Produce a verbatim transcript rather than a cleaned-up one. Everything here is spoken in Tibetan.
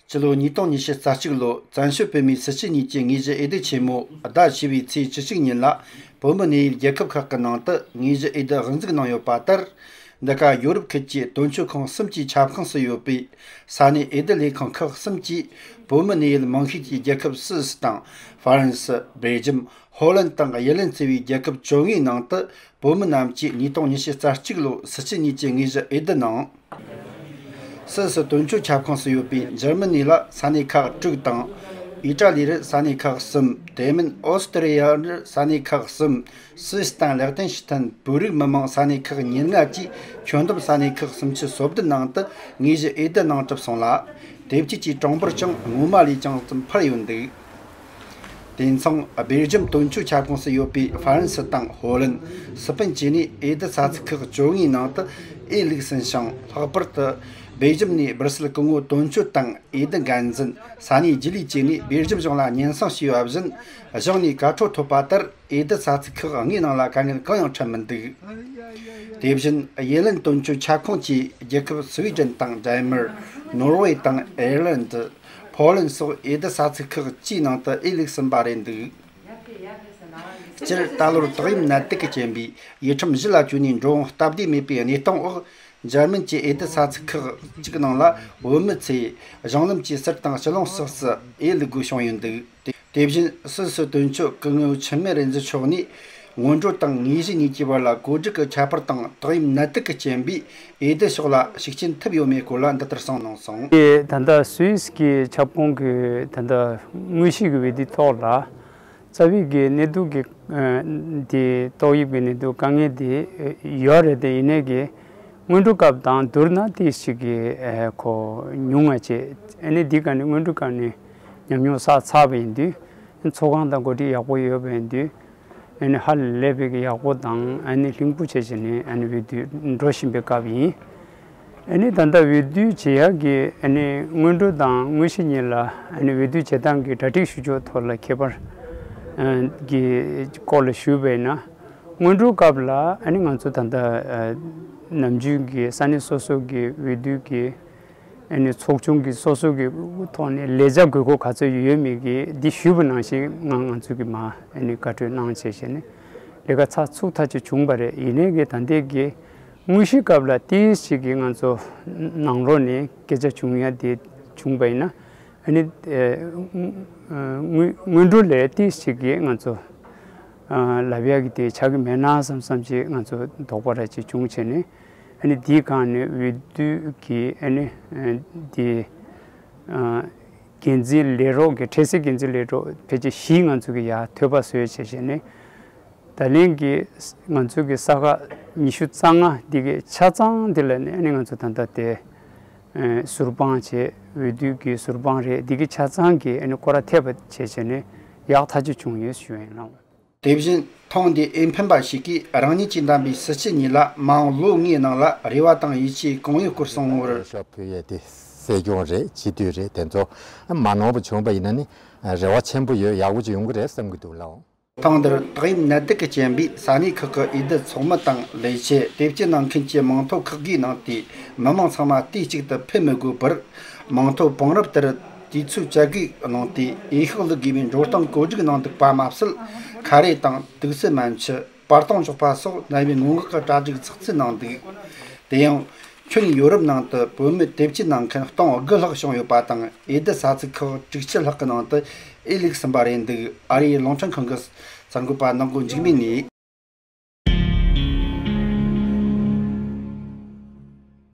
སྤྱི་ལོ་ཉིས་སྟོང་ཉི་ཤུ་རྩ་གཅིག་ལོ། བཙན་བྱོལ་བོད་མིའི་སྲིད་སྤྱི་གཉིས་ཀྱི་དངོས་གཞི་འོས་བསྡུ་ཆེན་མོ་ཟླ་བཞི་པའི་ཚེས་བཅུ་གཅིག་ཉིན་ལ། བོད་མི་གནས་ཡུལ་རྒྱལ་ཁབ་ཁག་གི་ནང་དུ་དངོས་གཞི་འོས་བསྡུ་དབུ་འཛུགས་གནང་ཡོད་པ་ལྟར། འདི་ག་ཡོ་རོབ་ཁུལ་གྱི་དོན་གཅོད་ཁང་གསུམ་གྱི་ཁྱབ་ཁོངས་སུ་ཡོད་པའི་ས་གནས་འོས་བསྡུ་ལས་ཁང་ཁག་གསུམ་གྱིས། བོད་མི་གནས་ཡུལ་མང་ཤོས་ཀྱི་རྒྱལ་ཁབ་སུད་སི་དང་། ཧྥ་རན་སི། སྦེལ་ཇམ། ཧོ་ལན་དང་ཡར་ལན་བརྩི་བའི་རྒྱལ་ཁབ་བཅོ་ལྔའི་ནང་དུ། བོད་མི་རྣམས་ཀྱིས་ཉིས་སྟོང་ཉི་ཤུ་རྩ་གཅིག་ལོའི་སྲིད་སྤྱི་གཉིས་ཀྱི་དངོས་གཞི་འོས་བསྡུ་གནང་། སུད་སི་དོན་གཅོད་ཁྱབ་ཁོངས་སུ་ཡོད་པའི་འཇར་མ་ནི་ལ་ས་གནས་ཁག་དྲུག་དང་། ཨི་ཏྲ་ལི་རུ་ས་གནས་ཁག་གསུམ། དེ་མིན་ཨོ་སི་ཏྲི་ཡ་རུ་ས་གནས་ཁག་གསུམ། སུད་སི་དང་ལེག་ཏེན་ཤི་ཐན། བོད་རིགས་མི་མང་ས་གནས་ཁག་ཉེར་ལྔ་བཅས་ཁྱོན་བསྡོམས་ས་གནས་ཁག་སུམ་ཅུ་སོ་བདུན་ནང་དུ་དངོས་གཞི་འོས་བསྡུ་གནང་གྲུབ་སོང་ལ། དེབ་སྐྱེལ་གྱི་གྲངས་འབོར་ཀྱང་སྔོན་མ་ལས་ཀྱང་ཙམ་འཕར་ཡོད་འདུག། དེང་སང་སྦེལ་ཇམ་དོན་གཅོད་ཁྱབ་ཁོངས་སུ་ཡོད་པའི་ཧྥ་རན་སི་དང་ཧོ་ལན། སི་པན་བཅས་ནས་འོས་བསྡུ་ས་ཚིགས་ཁག་བཅོ་ལྔའི་ནང་དུ་འོས་བླུགས་ཟིན་ཞིང་། ལྷག་པར་དུ་སྦེལ་ཇམ་ནས་སྦར་སིལ་སྐུ་ངོ་དོན་གཅོད་དང་འོས་བསྡུ་འགན་འཛིན། ས་གནས་རྒྱུན་ལས་བཅས་ནས་སྦེལ་ཇམ་གཞུང་ལ་སྙན་སེང་ཞུས་པ་བཞིན། གཞུང་ནས་བཀའ་འཁྲོལ་ཐོབ་པ་ལྟར། འོས་བསྡུ་ས་ཚིགས་ཁག་ལྔའི་ནང་ལ་དཀའ་ངལ་གང་ཡང་འཕྲད་མི་འདུག། དེ་བཞིན་ཡར་ལན་དོན་གཅོད་ཁྱབ་ཁོངས་ཀྱི་རྒྱལ་ཁབ་སུའེ་ཌེན་དང་ཌེན་མར། ནོར་ཝེ་དང་ཨེར་ལན་ཌི། ཕོ་ལན་སོགས་འོས་བསྡུ་ས་ཚིགས་ཁག་བཅུའི་ནང་དུ་འོས་བླུགས་ཟིན་པ་རེད་འདུག། སྤྱིར་ད་ལོར་ཏོག་དབྱིབས་ནད་དུག་གི་རྐྱེན་པས་ཡུལ་ཁྲིམས་གཞི་ལ་བཅོལ་ནས་འགྲོ་འོང་སྟབས་བདེ་མེད་པའི་གནས་སྟངས་འོག། འཇར་མན་གྱི་འོས་བསྡུ་ས་ཚིགས་ཁག་གཅིག་ནང་ལ་བོད་མི་ཚོས་གཞུང་ལམ་གྱི་ཟུར་དང་ཕྱི་ལོགས་སོགས་སུ་འོས་བླུག་དགོས་བྱུང་ཡོད་འདུག། དེ་བཞིན་སུད་སི་དོན་གཅོད་སྐུ་ངོ་འཆི་མེད་རིག་འཛིན་མཆོག་ནས། སྔོན་འགྲོ་དང་དངོས་གཞི་གཉིས་ཀྱི་བར་ལ་བཀོད་སྒྲིག་གི་ཁྱད་པར་དང་ཏོག་དབྱིབས་ནད་དུག་གི་རྐྱེན་པས་འོས་བསྡུ་ཕྱོགས་ལ་ཤུགས་རྐྱེན་ཐེབས་ཡོད་མེད་སྐོར་ལ་འདི་ལྟར་གསུངས་གནང་སོང་། ད་ལྟ་སུད་སི་གི་ཁྱབ་ཁོངས་ཀྱི་ད་ལྟ་དངོས་གཞི་གི་འོས་བསྡུའི་ཐོག་ལ། རྩ་བའི་གི་གནད་དུག་གི་ཨ་དེ་ཏོག་དབྱིབས་ཀྱི་གནད་དུག་དཀའ་ངལ་དེ་ཡོད་རེད་དེ། ཡིན་ནའི་གི་སྔོན་འགྲོ་སྐབས་དང་བསྡུར་ན་ཏོག་ཙམ་གི་ཨ་ཁོ་ཉུང་བ་བྱས། ཨ་ནི་འདི་ག་ནས་སྔོན་འགྲོ་སྐབས་ནས་ཉམས་མྱོང་བསགས་ཚར་བ་ཡིན་དུས། ཚོགས་ཁང་དང་གོ་སྒྲིག་ཡག་པོ་ཡོད་པ་ཡིན་དུས། ཨ་ནི་ཧ་ལས་པའི་གི་ཡག་པོ་དང་། ཨ་ནི་ལྷིང་པོ་བྱས་བྱས་ནས་ཨ་ནི་འོས་བསྡུ་འགྲོ་བཞིན་པའི་སྐབས་ཡིན། ཨ་ནི་ད་ལྟ་འོས་བསྡུ་བྱེད་ཡག་གི་ཨ་ནི་སྔོན་འགྲོ་དང་དངོས་གཞི་གཉིས་ལ་ཨ་ནི་འོས་བསྡུ་བྱེད་སྟངས་ཀྱི་གྲ་སྒྲིག་ཞུ་ཕྱོགས་ཐོག་ལ་ཁྱད་པར་ཨ་གྱི་སྐོར་ལ་ཞུས་པ་ཡིན་ན། སྔོན་འགྲོ་སྐབས་ལ་ཨ་ནི་ང་ཚོ་ད་ལྟ་ཨ་ནམ་རྒྱུན་གྱི་ས་གནས་སོ་སོ་གི་འོས་བསྡུ་གི་ཨ་ནི་ཚོགས་ཆུང་གི་སོ་སོ་གི་ཐོག་ནས་ལས་བྱ་དགོས་མཁོ་ག་ཚོད་ཡོད་མེད་ཀྱི་འདི་ཞུས་པ་ནང་བཞིན་ང་ང་ཚོ་གི་མ་ཨ་ནི་བཀའ་འཁྲོལ་གནང་བྱས་བྱས་ནས་ལས་ཀ་ཚགས་ཚུད་ཐག་ཆོད་བྱུང་བ་རེད། ཡིན་ནའི་གི་ད་ལྟའི་གི་དངོས་གཞིའི་སྐབས་ལ་ཏོག་ཙམ་གྱི་ང་ཚོ་ནང་ལོགས་ནས་སྐད་ཆ་བྱུང་ཡ་དེ་བྱུང་པ་ཡིན་ན། ཨ་ནི་ཨ་སྔོན་སྔོན་འགྲོ་ལས་ཏོག་ཙམ་གྱི་ང་ཚོ་ཨ་ལབ་ཡ་གི་དེ་ཆགས་ཀྱི་མེད་ན་བསམ་བསམ་ཅིག་ང་ཚོ་དོགས་པ་ར་ཅིག་བྱུང་བྱས་ནས། ཨ་ནི་དེའི་སྒང་ནས་འོས་བསྡུ་གི་ཨ་ནི་ཨ་དེ་ཨ་འགན་འཛིན་ལས་རོགས་ཀྱི་འཕྲལ་སེལ་འགན་འཛིན་ལས་རོགས་ཕལ་ཆེར་བཞི་ང་ཚོ་གི་ཡར་ཐོད་པ་བཟོས་བྱས་བྱས་ནས། ད་ལན་གྱི་ང་ཚོ་གི་ས་ཁག་ཉི་ཤུ་རྩ་ལྔ་འདི་གི་ཆ་ཚང་འདི་ལ་ནི་ཨ་ནི་ང་ཚོ་ད་ལྟ་དེ་ཨ་ཟུར་དཔང་བྱས། འོས་བསྡུ་གི་ཟུར་དཔང་རེད། འདི་གི་ཆ་ཚང་གི་ཨ་ནི་སྐོར་ར་ཐེབས་པ་བྱས་བྱས་ནས་ཡག་ཐག་ཆོད་བྱུང་ཡོད་ཞུ་ཡིན་ལགས། དེ་བཞིན་ཐེངས་འདིའི་འོས་འཕེན་པ་ཞིག་གིས་རང་ཉིད་ཀྱིས་འདེམས་པའི་སྲིད་སྤྱི་གཉིས་ལ་མ་འོངས་ལོ་ལྔའི་ནང་ལ་རེ་བ་དང་ཡིད་ཆེས་གང་ཡོད་སྐོར་གསུངས་པར། ཞབས་ཕུལ་ཡས་དེ་སྲིད་སྐྱོང་རེད། སྤྱི་འཐུས་རེད། དེ་ཚོ་མ་ནོར་བ་བྱུང་བ་ཡིན་ན་ནི་རེ་བ་ཆེན་པོ་ཡོད། ཡག་པོ་ཅིག་ཡོང་གི་རེད་བསམ་གྱི་འདུག་ལགས། ཐེངས་འདིར་ཏོག་དབྱིབས་ནད་དུག་གི་རྐྱེན་པས་ས་གནས་ཁག་གི་འོས་བསྡུ་ཚོགས་མི་དང་ལས་བྱེད། དེབ་སྐྱེལ་གནང་མཁན་གྱི་མིང་ཐོ་ཁག་བརྒྱའི་ནང་དུ་མི་མང་ཚང་མ་དུས་གཅིག་ཏུ་ཕེབས་མི་དགོས་པར། མིང་ཐོ་བང་རིམ་ལྟར་དུས་ཚོད་བཅད་བགོས་གནང་སྟེ་འོས་ཤོག་བླུག་དགོས་པའི་འགྲོ་སྟངས་བཀོད་སྒྲིག་གནང་འདུག་པ་མ་ཟད། ཁ་རས་དང་དུག་སེལ་སྨན་ཆུ། པར་སྟོང་འཇོག་པ་སོགས་གནད་ཡོད་སྔོན་འགོག་གི་གྲ་སྒྲིག་ཚགས་ཚུད་གནང་འདུག། དེ་ཡང་། ཁྱོན་ཡོ་རོབ་ནང་དུ་བོད་མི་དེབ་སྐྱེལ་གནང་མཁན་སྟོང་དགུ་ལྷག་བྱུང་ཡོད་པ་དང་། འོས་བསྡུ་ས་ཚིགས་ཁག་དྲུག་ཅུ་ལྷག་གི་ནང་དུ་འོས་བླུགས་ཟིན་པ་རེད་འདུག། ཨ་རིའི་རླུང་འཕྲིན་ཁང་གི་གསར་འགོད་པ་ནང་སྒོ་འཇིགས་མེད་ནས།